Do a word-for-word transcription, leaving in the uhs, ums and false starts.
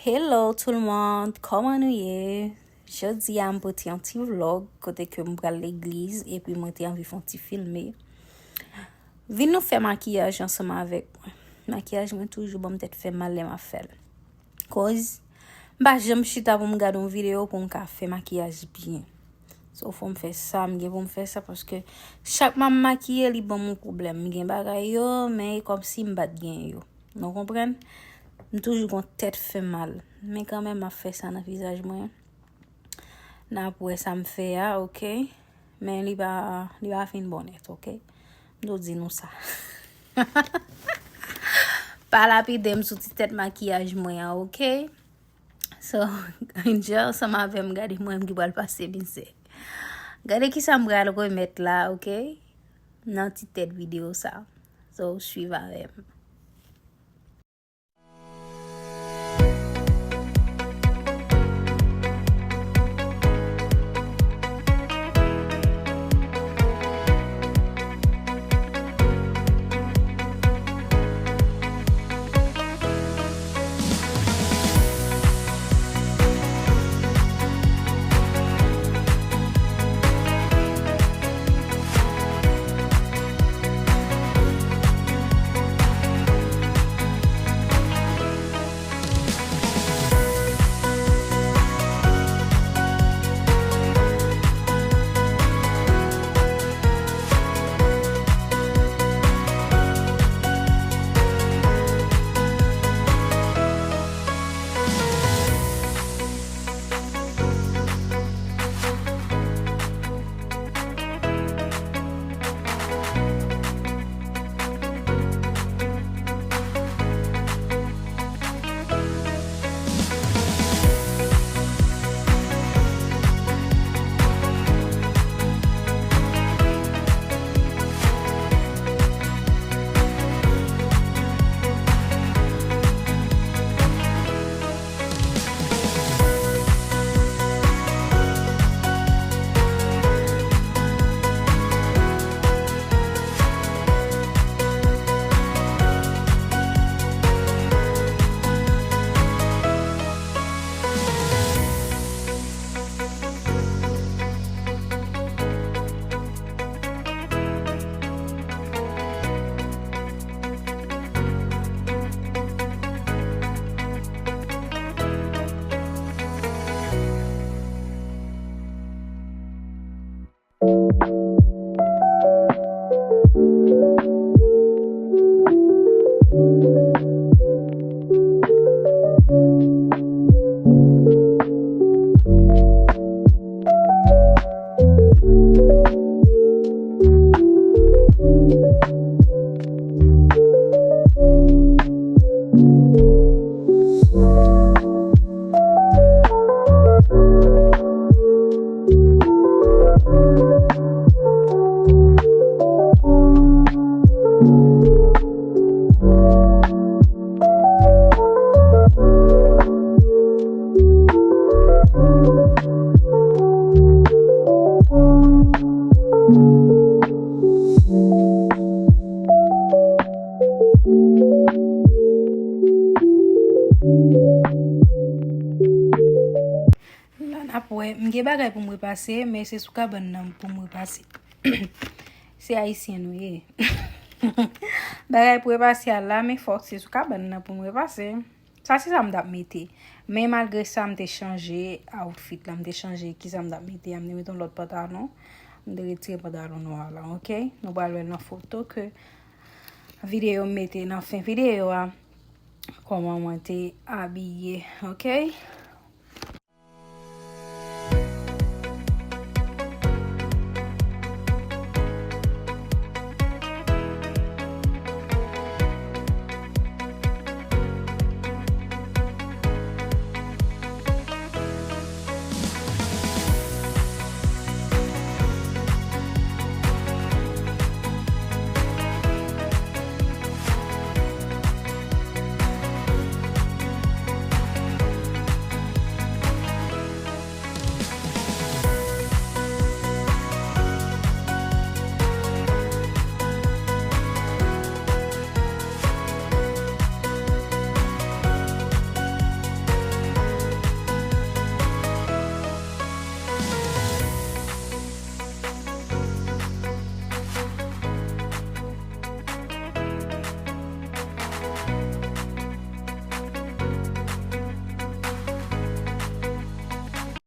Hello tout le monde, kòman nou ye? Jodi a m pote yon ti vlog kote ke m pral legliz epi mwen te anvi fè yon ti filme. Vin nou fè makiyaj ansanm avèk mwen. Makiyaj mwen toujou ban m tèt fè mal lè m ap fè l. Koz m pa janm chita pou m gade yon videyo pou m ka fè makiyaj byen. So fò m fè sa, m gen pou m fè sa paske chak m ap makiye li ban m yon pwoblèm. M gen bagay yo, men e kòmsi m pa t gen yo. Nou konprann? M toujou gon tèt fè mal. Men kanmenm m ap fè sa nan vizaj mwen. N ap wè sa m fè a, oke? Men li pa, li pa fin bon nèt, oke? M tou di nou sa. Pa lapide m sou ti tèt makiyaj mwen an, oke? So, enjoy ansanm avè m, gade mwen ki pral pase mizè. Gade kisa m pral remèt la, oke? Nan ti tèt videyo sa. So, swiv avè m. La n ap wè, m gen bagay pou m repase, men se sou kabann nan pou m repase. Se ayisyen nou ye. Bagay pou repase a la, men fòk se sou kabann nan pou m repase. Sa se sa m t ap mete. Men malgre sa, m te chanje outfit la, m te chanje kisa m t ap mete a, m te mete yon lòt pantalon. M te retire pantalon nwa la, oke? Nou pral wè nan foto ke videyo m mete nan fen videyo a. Kòman mwen te abiye, oke?